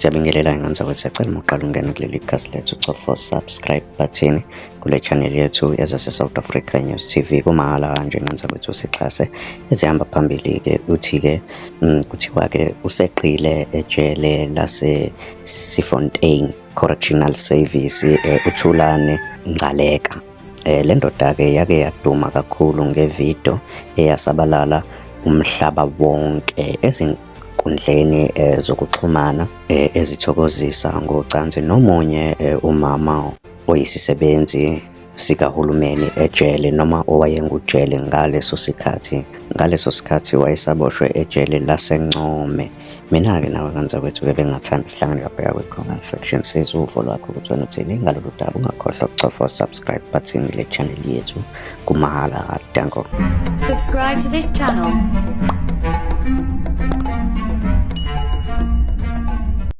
Siyabingelela ngane zakwethu, siyacela uma uqala ungena kuleli khasi lethu cofa subscribe button kule channel yethu ezase-South Africa News TV kumahhala kanje ngane zakwethu sixhase ezihamba phambili-ke uthi-ke kuthiwa-ke useqile ejele lase-Sesfontein Correctional Service uThulane Ngcaleka. Le ndoda-ke yake yaduma kakhulu ngevidiyo eyasabalala umhlaba wonke ezinkundleni zokuxhumana ezithokozisa ngocansi nomunye umama oyisisebenzi sikahulumeni ejele noma owayengujele ngaleso sikhathi. Ngaleso sikhathi wayesaboshwe ejele laseNcome. Mina-ke nawe kanzakwethu-ke bengingathanda sihlangane laphaya kwi-comment section sizwe uvo lwakho ukuthi wena uthini ngalolu daba. Ungakhohlwa ukucofa subscribe button kule channel yethu kumahhala. Danko. Subscribe to this channel.